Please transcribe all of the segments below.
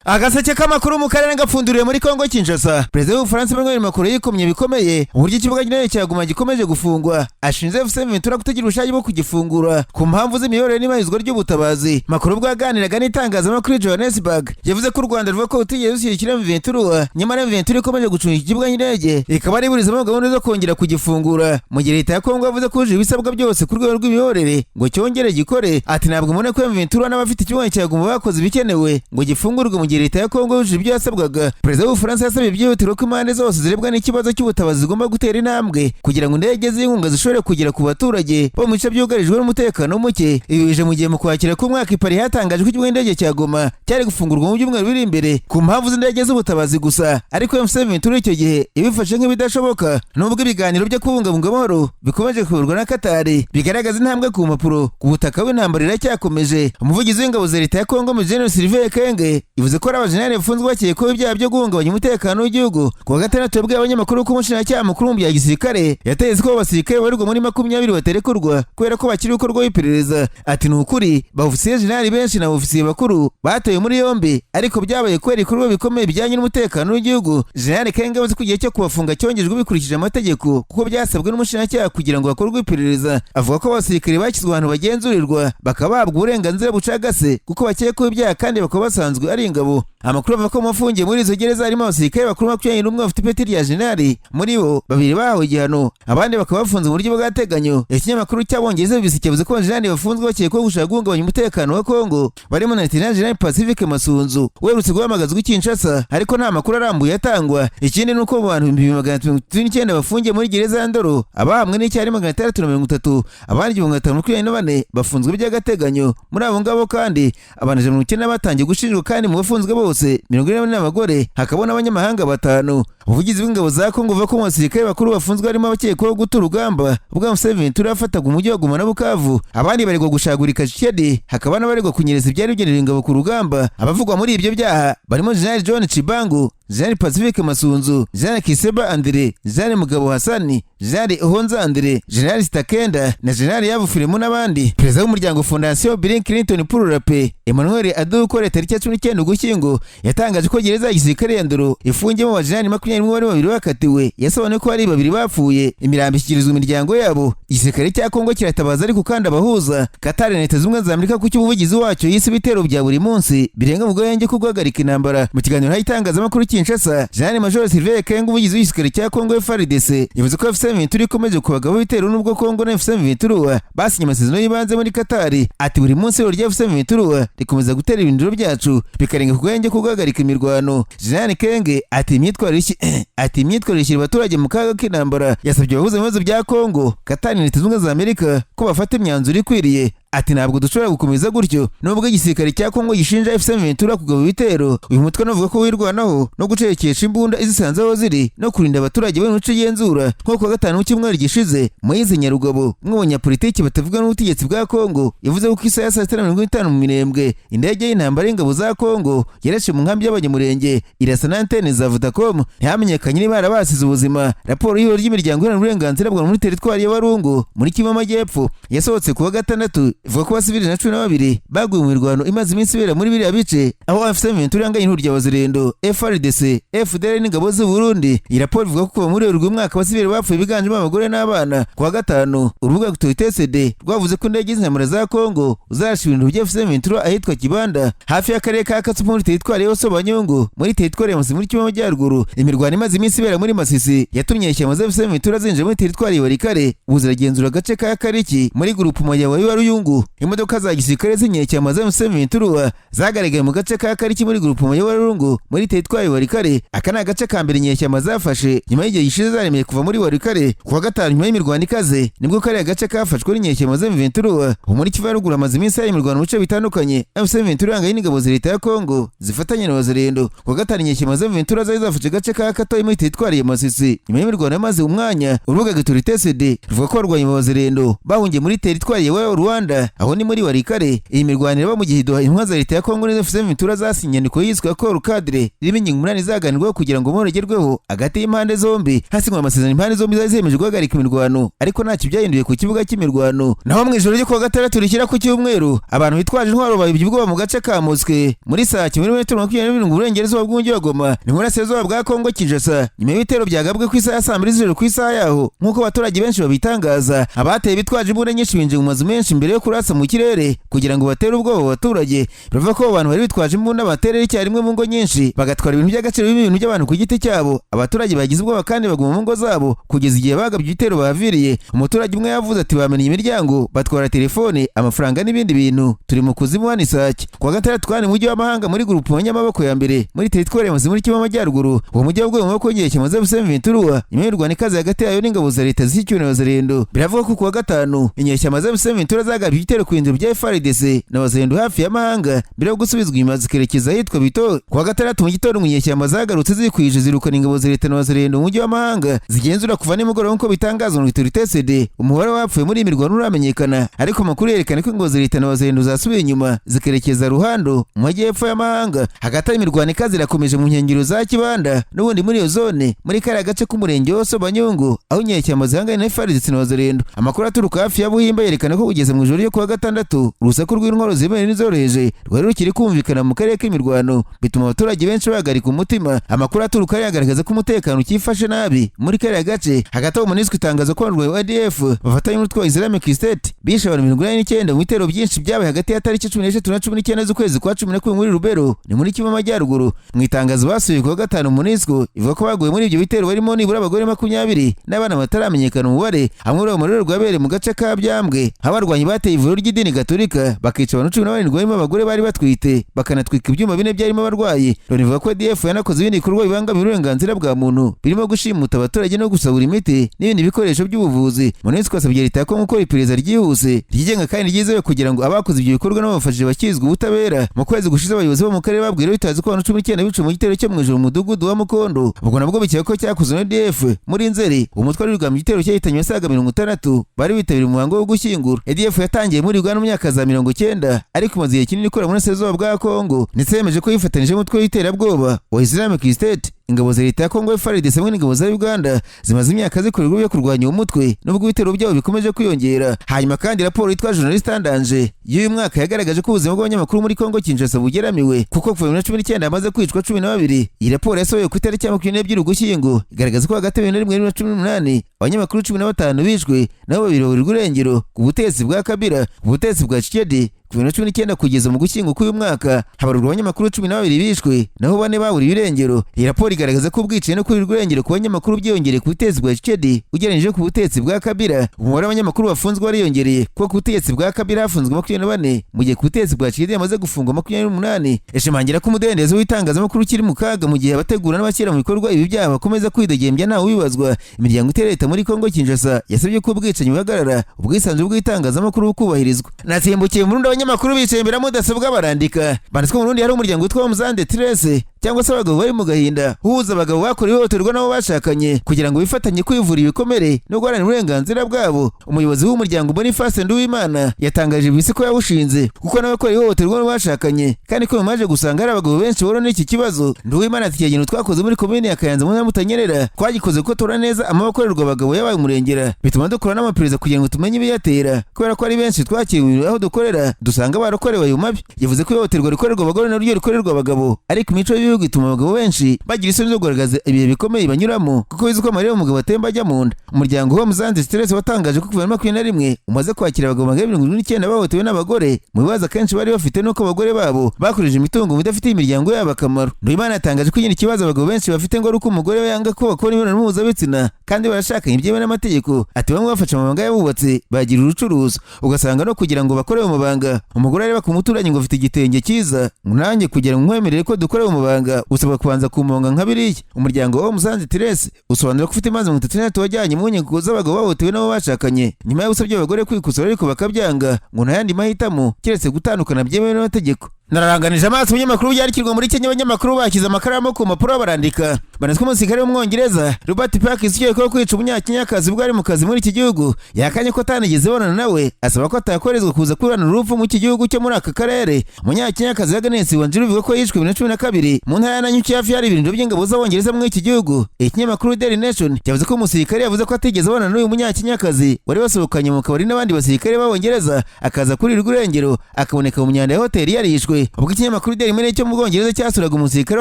Agaseke k'amakuru mu karere gapfunduriwe muri Kongo Kinshasa. Perezida w'Ubufaransa Emmanuel Macron yikomye bikomeye uburyo ikibuga cy'indege cya Goma gikomeje gufungwa, ashinze FC Ventura kutagira ubushake bwo kugifungura ku mpamvu z'imiyoborere n'ibahizwa ry'ubutabazi. Macron ubwo yaganiraga n'itangazamakuru i Johannesburg yavuze ko u Rwanda ruvuga ko rutigeze rushyigikira Ventura, nyamara Ventura ikomeje gucunga iki kibuga cy'indege ikaba ari iburizamo gahunda zo kongera kugifungura, mu gihe leta ya Kongo yavuze ko yujuje ibisabwa byose ku rwego rw'imiyoborere ngo cyongere gikore. Ati ntabwo mubona ko Ventura n'abafite ikibuga cya Goma bakoze ibikenewe ngo gifungurwe, mu gihe leta ya Kongo yujuje ibyo yasabwaga. Perezida w'Ubufaransa yasabye byihutirwa ko impande zose zirebwa n'ikibazo cy'ubutabazi zigomba gutera intambwe kugira ngo indege z'inkunga zishobore kugera ku baturage bo mu bice byugarijwe n'umutekano muke. Ibi bije mu gihe mu kwakira k'umwaka i Paris hatangajwe ko ikibuga cy'indege cya Goma cyari gufungurwa mu byumweru biri imbere ku mpamvu z'indege z'ubutabazi gusa, ariko M Ventura icyo gihe ibifashe nk'ibidashoboka. Nubwo ibiganiro byo kubungabunga amahoro bikomeje kuyoborwa na Katari bigaragaza intambwe ku mpapuro, ku butaka bw'intambara iracyakomeje. Umuvugizi w'ingabo za leta ya Kongo, Major Sylvain Ekenge, ivuze ko ari abajenerali bafunzwe bakekwaho ibyaha byo guhungabanya umutekano w'igihugu. Ku wa gatandatu yabwiye abanyamakuru ko umushinjacyaha mukuru mu bya gisirikare yategetse ko abasirikare babarirwa muri 20 baterekurwa kubera ko bakiri gukorwaho iperereza. Ati ni ukuri ba ofisiye jenerali benshi na ofisiye bakuru batawe muri yombi, ariko byabaye kubera ibikorwa bikomeye bijyanye n'umutekano w'igihugu. Jenerali Kenge yavuze ko igihe cyo kubafunga cyongejwe bikurikije amategeko kuko byasabwe n'umushinjacyaha kugira ngo hakorwe iperereza. Avuga ko abasirikare bashyizwe ahantu bagenzurirwa, bakaba bahabwa uburenganzira bucagase kuko bakekwaho ibyaha kandi bakaba basanzwe ari ingabo. Amakuru avuga ko mu bafungiye muri izo gereza harimo abasirikare bakuru 21 bafite ipeti rya jenerali, muri bo babiri bahawe igihano, abandi bakaba bafunze mu buryo bw'agateganyo. Ikinyamakuru cy'Abongereza BBC cyavuze ko abajenerali bafunzwe bakekwaho gushaka guhungabanya umutekano wa Kongo barimo na Lieutenant General Pacifique Masunzu uherutse guhamagazwa i Kinshasa, ariko nta makuru arambuye atangwa. Ikindi ni uko mu bantu 339,000 bafungiye muri gereza ya Ndolo, abahamwe n'icyaha ari 630, abandi 1524 bafunzwe by'agateganyo. Muri abo ngabo kandi abantu 190 batangiye gushinjwa, kandi mu bafunzwe bose 44 ni abagore, hakaba n'abanyamahanga batanu. Ubuvugizi bw'ingabo za Kongo buvuga ko mu basirikare bakuru bafunzwe harimo abakekwaho guta urugamba ubwo Museveni yafataga umujyi wa Goma na Bukavu, abandi baregwa gushagurika Tshisekedi, hakaba n'abaregwa kunyereza ibyari bigenewe ingabo ku rugamba. Abavugwa muri ibyo byaha barimo General John Chibangu, General Pacifique Masunzu, General Kiseba Andre, General Mugabo Hassani, General Ohonza Andre, General Sitakenda na General Yavu Filemu n'abandi. Perezida w'umuryango Fondation Bill Clinton pour la Paix, Emmanuel Adukore, tariki ya 19 Ugushyingo yatangaje ko gereza ya gisirikare ya Ndolo ifungiyemo abajenerali 21 barimo babiri bakatiwe. Yasobanuye ko hari babiri bapfuye, imirambo ishyikirizwa imiryango yabo. Igisirikare cya Kongo kiratabaza, ariko kandi abahuza Qatar na Leta Zunze Ubumwe za Amerika ku cy'umuvugizi wacyo yise ibitero bya buri munsi birenga mu gahenge ko guhagarika intambara. Mu kiganiro itangazamakuru Kinshasa, General Major Sylvain Ekenge, umuvugizi w'igisirikare cya Kongo FARDC, yavuze ko AFC M23 ikomeje kubagaho ibitero nubwo Kongo na AFC M23 basinye amasezerano y'ibanze muri Qatar. Ati buri munsi ihuriro rya AFC M23 rikomeza gutera ibirindiro byacu bikarenga ku gahenge ko guhagarika imirwano. General Kenge ati imyitwarire ishyira abaturage mu kaga k'intambara. Yasabye abahuza ibibazo bya Kongo, Qatar na Leta Zunze Ubumwe za Amerika ko bafata imyanzuro ikwiriye. Ati ntabwo dushobora gukomeza gutyo. Nubwo igisirikare cya Kongo gishinja AFC M23 kugaba ibitero, uyu mutwe navuga ko wirwanaho no gucecekesha imbunda izisanze aho ziri no kurinda abaturage bari mu bice igenzura. Nko kuwa gatanu w'icyumweru gishize, Moise Nyarugabo, umwe mu banyapolitiki batavuga n'ubutegetsi bwa Kongo, yavuze ko isaha ya saa 6:50 mu Minembwe indege y'intambara y'ingabo za Kongo yarashe mu nkambi y'Abanyamurenge, irasa na antene za Vodacom, ntihamenyekanye niba harabasize ubuzima. Raporo y'ihuriro ry'imiryango iharanira uburenganzira bwa muri teritwari y'Abarungu muri Kivu Amajyepfo yasohotse kuwa gatandatu ivuga ko abasivili na 12 baguye mu mirwano imaze iminsi ibera muri biriya bice, aho AFC M23 yanganye ihuriro rya Wazalendo, FARDC, FDLR n'ingabo z'u Burundi. Iyi raporo ivuga ko kuva muri werurwe umwaka abasivili bapfuye biganjemo abagore n'abana. Kuwa gatanu urubuga Actualité rwavuze ko indege z'intambara za Kongo zarashe ibintu bya AFC M23 ahitwa Kibanda, hafi y'akarere ka Katsupu, muri teritwari ya Sobanyungu, muri teritwari ya Masisi, muri Kivu Amajyaruguru. Imirwano imaze iminsi ibera muri Masisi yatumye ishyamba za AFC M23 zinjira muri teritwari ya Walikale, ubu ziragenzura agace ka Kariki muri groupement ya Waruyungu. Imodoka za gisirikare z'inyeshyamba za AFC M23 zagaragaye mu gace ka Kariki muri groupement ya Waruyungu muri teritwari ya Walikale. Aka ni agace ka mbere inyeshyamba zafashe nyuma y'igihe gishize zaremeye kuva muri Walikale. Kuwa gatanu, nyuma y'imirwano ikaze, nibwo kariya gace kafashwe n'inyeshyamba za M23. Ubu muri Kivu ya Ruguru hamaze iminsi hari imirwano mu bice bitandukanye, AFC M23 ihanganye n'ingabo za leta ya Kongo zifatanya na Wazalendo. Kuwa gatanu inyeshyamba za M23 zari zafashe agace ka Katoyi muri teritwari ya Masisi nyuma y'imirwano yamaze umwanya. Urubuga Actualité ruvuga ko abarwanyi ba Wazalendo bahungiye muri teritwari ya Rwanda. Kibanda, aho ni muri Walikale. Iyi mirwano iraba mu gihe Doha intumwa za leta ya Kongo n'iza AFC M23 zasinye inyandiko yiswe Accord Cadre irimo ingingo 8 zaganirwaho kugira ngo amahoro agerweho hagati y'impande zombi. Hasinywe amasezerano, impande zombi zari zemeje guhagarika imirwano, ariko ntacyo byahinduye ku kibuga cy'imirwano. Naho mu ijoro ryo kuwa gatandatu rishyira ku cyumweru, abantu bitwaje intwaro bayibye ubwoba mu gace ka Mosque muri Sake, muri metero 27 mu burengerazuba bw'umujyi wa Goma, ni mu burasirazuba bwa Kongo Kinshasa, nyuma y'ibitero byagabwe ku isaha ya saa 2 z'ijoro ku isaha yaho, nk'uko abaturage benshi babitangaza. Abateye bitwaje imbunda nyinshi binjiye mu mazu menshi mbere yo kurasa mu kirere kugira ngo batere ubwoba abaturage. Bivuga ko abo bantu bari bitwaje imbunda baterera icyarimwe mu ngo nyinshi, bagatwara ibintu by'agaciro birimo ibintu by'abantu ku giti cyabo. Abaturage bagize ubwoba kandi baguma mu ngo zabo kugeza igihe bagabye ibitero bahaviriye. Umuturage umwe yavuze ati: "Bamennye imiryango, batwara telefone, amafaranga n'ibindi bintu. Turi mu kuzimu hano Isake." Kuwa gatandatu kandi, mujyi wa Mahanga muri groupement Nyamaboko ya mbere muri teritwari ya Masisi muri Kivu Amajyaruguru, uwo mujyi waguye mu maboko y'inyeshyamba za AFC M23 nyuma y'irwana ikaze hagati yayo n'ingabo za leta zishyigikiwe na Wazalendo. Biravuga ko kuwa gatanu inyeshyamba za AFC M23 zagabye ibitero ku birindiro bya FARDC na Wazalendo hafi ya Mahanga mbere yo gusubizwa inyuma zikerekeza ahitwa Bito. Kuwa gatandatu mu gitondo, mu inyeshyamba zagarutse zikwije, zirukana ingabo za leta na Wazalendo mu mujyi wa Mahanga zigenzura kuva nimugoroba, nk'uko bitangazwa na Autorité CD. Umubare w'abapfuye muri iyi mirwano nturamenyekana, ariko amakuru yerekana ko ingabo za leta na Wazalendo zasubiye inyuma zikerekeza Ruhando mu majyepfo y'Amahanga. Hagati aho, imirwano ikaze irakomeje mu nkengero za Kibanda n'ubundi muri iyo zone, muri kariya gace k'umurenge wa Sobanyungu, aho inyeshyamba zihanganye na FARDC na Wazalendo. Amakuru aturuka hafi ya Buhimba yerekana ko kugeza mu ijoro ryo kuwa gatandatu, urusaku rw'intwaro zemewe n'izoroheje rwari rukiri kumvikana mu karere k'imirwano, bituma abaturage benshi bahagarika umutima. Amakuru aturuka hariya agaragaza ko umutekano ukifashe nabi muri kariya gace. Hagati aho, MONUSCO itangaza ko abarwanyi ba ADF bafatanya n'umutwe wa Islamic State bishe abantu 89 mu bitero byinshi byabaye hagati ya tariki 13 na 19 z'ukwezi kwa 11 muri Lubero, ni muri Kivu Amajyaruguru. Mu itangazo basuye kuwa gatanu, MONUSCO ivuga ko baguye muri ibyo bitero barimo nibura abagore 20 n'abana bataramenyekana umubare. Hamwe muri ayo marorerwa yabereye mu gace ka Byambwe, aho abarwanyi bateye ivuriro ry'idini Gatolika bakica abantu 17 barimo abagore bari batwite, bakanatwika ibyuma bine byarimo abarwayi. Loni ivuga ko ADF yanakoze ibindi bikorwa bibangamiye uburenganzira bwa muntu, birimo gushimuta abaturage no gusahura imiti n'ibindi bikoresho by'ubuvuzi. MONUSCO yasabye leta ya Kongo gukora iperereza ryihuse, ryigenga kandi ryizewe kugira ngo abakoze ibyo bikorwa n'ababafashije bakirizwe ubutabera. Mu kwezi gushize, abayobozi bo mu karere babwiye Reuters ko abantu 19 biciwe mu gitero cyo mu ijoro mu mudugudu wa Mukondo, ubwo nabwo bikeka ko cyakozwe na ADF. Muri Nzeri, umutwe wari wigambye igitero cyahitanye abasaga 60 bari bitabiriye umuhango wo gushyingura. ADF yatangiye muri Uganda mu myaka za 90, ariko imaze igihe kinini ikorera muri burasirazuba bwa Kongo, ndetse yemeje ko yifatanije n'umutwe w'iterabwoba wa Islamic State. Ingabo za leta ya Kongo FARDC hamwe n'ingabo za Uganda zimaze imyaka zikora ibikorwa byo kurwanya uwo mutwe, nubwo ibitero byabo bikomeje kwiyongera. Hanyuma kandi, raporo yitwa Journaliste en Danger y'uyu mwaka yagaragaje ko ubuzima bw'abanyamakuru muri Kongo Kinshasa bugeramiwe, kuko kuva 2019 hamaze kwicwa 12. Iyi raporo yasohowe ku itariki ya 22 Ugushyingo igaragaza ko hagati ya 2021 na 18 abanyamakuru 15 bishwe, nabo babiri baburirwa irengero ku butegetsi bwa Kabila. Ku butegetsi bwa Tshisekedi, kuva 2019 kugeza mu Gushyingo k'uyu mwaka, habarurwa abanyamakuru 12 bishwe, naho bane baburiwe irengero. Iyi raporo igaragaza ko ubwicanyi no kuburirwa irengero ku banyamakuru byiyongereye ku butegetsi bwa Tshisekedi ugereranyije ku butegetsi bwa Kabila. Umubare w'abanyamakuru bafunzwe wariyongereye, kuko ku butegetsi bwa Kabila hafunzwe 24, mu gihe ku butegetsi bwa Tshisekedi hamaze gufungwa 28. Ishimangira ko umudendezo w'itangazamakuru ukiri mu kaga mu gihe abategura n'abashyira mu bikorwa ibi byaha bakomeza kwidegembya ntawe ubibazwa. Imiryango itari leta muri Kongo Kinshasa yasabye ko ubwicanyi buhagarara, ubwisanzure bw'itangazamakuru bukubahirizwa. Nasimbukiye mu Burundi, abanyamakuru bicaye imbere ya mudasobwa barandika. Banditswe mu Burundi hari umuryango witwa Hommes en Détresse, cyangwa se abagabo bari mu gahinda, uhuza abagabo bakorewe ihohoterwa n'abo bashakanye kugira ngo bifatanye kwivura ibikomere no guharanira uburenganzira bwabo. Umuyobozi w'umuryango Boniface Nduwimana yatangaje BBC ko yawushinze kuko nawe akorewe ihohoterwa n'abo bashakanye, kandi ko bimaze gusanga hari abagabo benshi bahura n'iki kibazo. Nduwimana ati: "Icyegeranyo twakoze muri komini ya Kayanza mu ntara Mutanyerera twagikoze kuko tubona neza amabi akorerwa abagabo yabaye umurengera, bituma dukora n'amaperereza kugira ngo tumenye ibiyatera, kubera ko ari benshi twakiriwe aho dukorera dusanga barakorewe ayo mabi." Yavuze ko ihohoterwa rikorerwa abagore naryo rikorerwa abagabo, ariko imico y'ibihugu ituma abagabo benshi bagira isoni zo kugaragaza ibihe bikomeye banyuramo, kuko bizi ko amarira y'umugabo atemba ajya mu nda. Umuryango wa Hommes en Détresse watangaje ko kuva muri 21 umaze kwakira abagabo 279 bahohotewe n'abagore. Mu bibazo akenshi bari bafite nuko abagore babo bakoresheje imitungo mu idafitiye imiryango yabo akamaro. Nduwimana yatangaje ko ikindi kibazo abagabo benshi bafite ngo ari uko umugore we yanga ko bakora imibonano mpuzabitsina kandi barashakanye byemewe n'amategeko. Ati: "Bamwe bafashe amabanga y'abubatsi bagira urucuruzo, ugasanga no kugira ngo bakore ayo mabanga umugore areba ku muturanyi ngo afite igitenge cyiza, nanjye kugira ngo nkwemerere ko dukore ayo mabanga usabwa kubanza kumonga nka biriya." Umuryango wa Hommes en Détresse usobanura ko ufite imanza 33 wajyanye mu nkiko z'abagabo bahohotewe n'abo bashakanye, nyuma yo gusabye abagore kwikosora ariko bakabyanga, ngo nta yandi mahitamo keretse gutandukana byemewe n'amategeko. Nararanganije amaso ibinyamakuru byandikirwa muri Kenya. Abanyamakuru bashyize amakaramu ku mpapuro barandika, banazwe umusirikare w'Umwongereza Robert Parkes ukekwaho kwica Umunyakenyakazi ubwo ari mu kazi muri iki gihugu yakanye ko atanigeze abonana nawe, asaba ko atakorezwa kuza kuburana urupfu mu iki gihugu cyo muri aka karere. Umunyakenyakazi Agnes Wanjiru bivuga ko yishwe 2012 mu ntara ya Nanyuki, hafi y'ahari ibirindiro by'ingabo z'Abongereza muri iki gihugu. Ikinyamakuru Daily Nation cyavuze ko umusirikare yavuze ko atigeze abonana n'uyu Munyakenyakazi wari wasohokanye mu kabari n'abandi basirikare b'Abongereza, akaza kurirwa irengero, akaboneka mu myanda ya hoteli yarishwe. Ubwo ikinyamakuru Daily Mail cyo mu Bwongereza cyasuraga umusirikare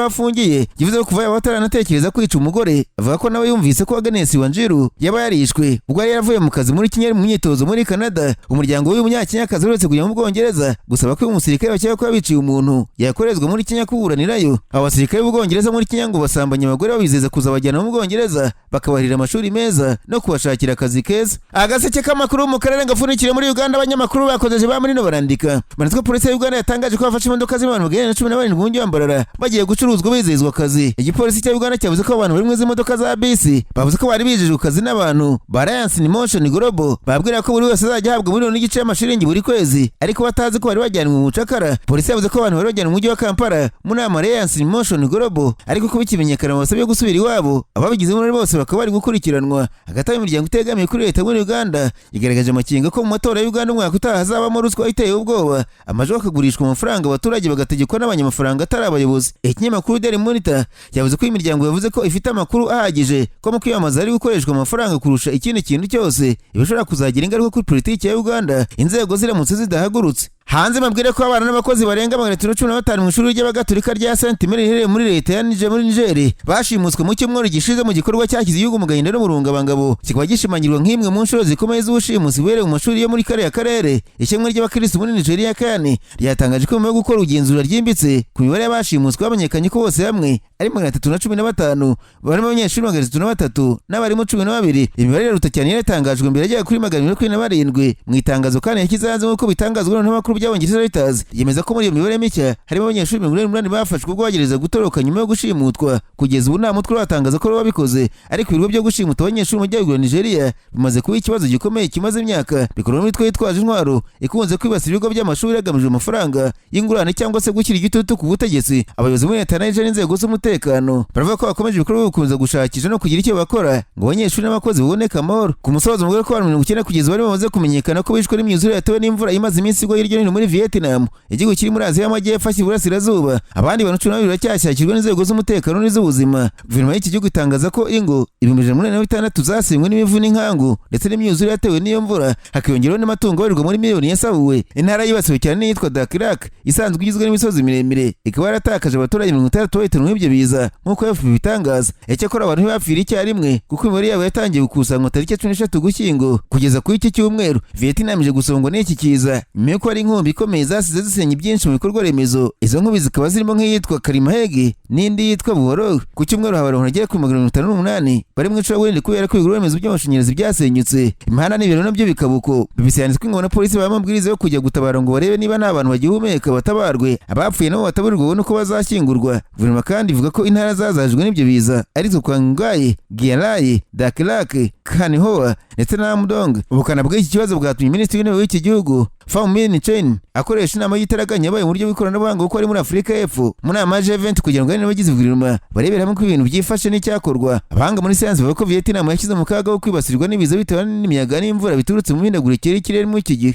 wafungiye, kivuze ko kuva yaba ataranatekereza kwica umugore. Avuga ko nawe yumvise ko Agnes Wanjiru yaba yarishwe ubwo yari yaravuye mu kazi muri Kenya ari mu myitozo muri Canada. Umuryango w'uyu Munyakenyakazi uretse kujya mu Bwongereza gusaba ko uyu musirikare bakeka ko yabiciye umuntu yakorezwa muri Kenya kuburanirayo. Abo basirikare b'Ubwongereza muri Kenya ngo basambanya abagore babizeza kuzabajyana mu Bwongereza, bakabarira amashuri meza no kubashakira akazi keza. Agaseke k'amakuru mu karere gapfundikiriye muri Uganda. Abanyamakuru bakozeje ba muri barandika, banditswe polisi ya Uganda yatangaje ko bafashe imodoka z'abantu 417 mu mujyi wa Mbarara bagiye gucuruzwa bizezwa akazi. Igipolisi cya Uganda cyavuze ko abantu bari mu izi modoka za bisi bavuze ko bari bijejwe akazi n'abantu ba Alliance in Motion Global, babwira ko buri wese azajya ahabwa 1.5 miliyoni y'amashiringi buri kwezi, ariko batazi ko bari bajyanwe mu bucakara. Polisi yavuze ko abantu bari bajyanwe mu mujyi wa Kampala mu nama Alliance in Motion Global, ariko ko bikimenyekana basabye gusubira iwabo. Ababigizemo uruhare bose bakaba bari gukurikiranwa. Hagati aho, imiryango itegamiye kuri leta muri Uganda igaragaje amakenga ko mu matora ya Uganda umwaka utaha hazabamo ruswa iteye ubwoba, amajwi akagurishwa amafaranga, abaturage bagategekwa n'abanyamafaranga atari abayobozi. Ikinyamakuru Daily Monitor cyavuze ko iyi miryango yavuze ko ifite amakuru ahagije ko mu kwiyamamaza hari gukoreshwa amafaranga kurusha ikindi kintu cyose, ibishobora kuzagira ingaruka kuri politiki ya Uganda inzego ziramutse zidahagurutse. Hanze mabwire ko abana n'abakozi barenga 315 mu ishuri ry'Abagatolika rya Saint Mary riherereye muri leta ya Niger muri Niger bashimuswe mu cyumweru gishize, mu gikorwa cyashyize igihugu mu gahinda no mu rungabangabo, kikaba gishimangirwa nk'imwe mu nshuro zikomeye z'ubushimusi buhereye mu mashuri yo muri kariya karere. Ishyirahamwe ry'abakirisitu muri Nigeria kandi ryatangaje ko nyuma yo gukora igenzura ryimbitse ku mibare y'abashimuswe, bamenyekanye ko bose hamwe ari 315, barimo abanyeshuri 303 n'abarimu 12. Imibare iraruta cyane yaratangajwe mbere yagera kuri 227. Mu itangazo kandi yashyize hanze, nk'uko bitangazwa n'amakuru by'Abongereza Reuters, yemeza ko muri iyo mibare mishya harimo abanyeshuri 88 bafashwe ubwo bagerageza gutoroka nyuma yo gushimutwa. Kugeza ubu nta mutwe uratangaza ko wabikoze, ariko ibikorwa byo gushimuta abanyeshuri mu majyaruguru ya Nigeria bimaze kuba ikibazo gikomeye kimaze imyaka, bikorwa n'imitwe yitwaje intwaro ikunze kwibasira ibigo by'amashuri hagamijwe amafaranga y'ingurane cyangwa se gushyira igitutu ku butegetsi. Abayobozi muri leta ya Nigeria n'inzego z'umutekano baravuga ko bakomeje ibikorwa byo gukomeza gushakisha no kugira icyo bakora ngo abanyeshuri n'abakozi baboneke amahoro. Ku musozo, mubwire ko abantu 90 kugeza bari bamaze kumenyekana ko bishwe n'imyuzure yatewe n'imvura imaze iminsi igwa hirya no hino muri Vietnam, igihugu kiri muri Aziya y'Amajyepfo ashyira iburasirazuba. Abandi bantu 12 baracyashakirwa n'inzego z'umutekano n'iz'ubuzima. Guverinoma y'iki gihugu itangaza ko ingo 186,000 zasenywe n'imivu n'inkangu ndetse n'imyuzure yatewe n'iyo mvura, hakiyongeraho n'amatungo abarirwa muri miliyoni yasahuwe. Intara yibasiwe cyane n'iyitwa Dak Lak, isanzwe igizwe n'imisozi miremire, ikaba yaratakaje abaturage 60 bahitanwe n'ibyo biza, nk'uko AFP bitangaza. Icyakora abantu ntibapfira icyarimwe, kuko imibare yabo yatangiye gukusanywa tariki 13 Ugushyingo kugeza kuri iki cyumweru. Vietnam ije gusongwa n'iki kiza nyuma y'uko hari inkumbi ikomeye zasize zisenya byinshi mu bikorwa remezo. Izo nkubi zikaba zirimo nk'iyitwa Karimahegi n'indi yitwa Buhoro. Ku cyumweru haba abantu bagera kuri 558 bari mu icuraburindi kubera ko ibikorwa remezo by'amashanyarazi byasenyutse, imihanda n'ibiraro nabyo bikaba uko. BBC yanditse ko ingabo na polisi bahawe amabwiriza yo kujya gutabara ngo barebe niba nta bantu bagihumeka, batabarwe, abapfuye nabo bataburirwa babone uko bazashyingurwa. Guverinoma kandi ivuga ko intara zazahajwe n'ibyo biza arizo Quang Ngai, Gia Lai, Dak Lak, Khanh Hoa ndetse na Lam Dong. Ubukana bw'iki kibazo bwatumye Minisitiri w'Intebe w'iki gihugu Pham Minh Chinh akoresha inama y'itaraganya yabaye mu buryo bw'ikoranabuhanga kuko ari muri Afurika y'Epfo mu nama ya G20, kugira ngo n'abagize guverinoma barebere hamwe uko ibintu byifashe n'icyakorwa. Abahanga muri siyansi bavuga ko Vietnam yashyize mu kaga ko kwibasirwa n'ibiza bitewe n'imiyaga n'imvura biturutse mu mihindagurikire y'ikirere muri iki gihe.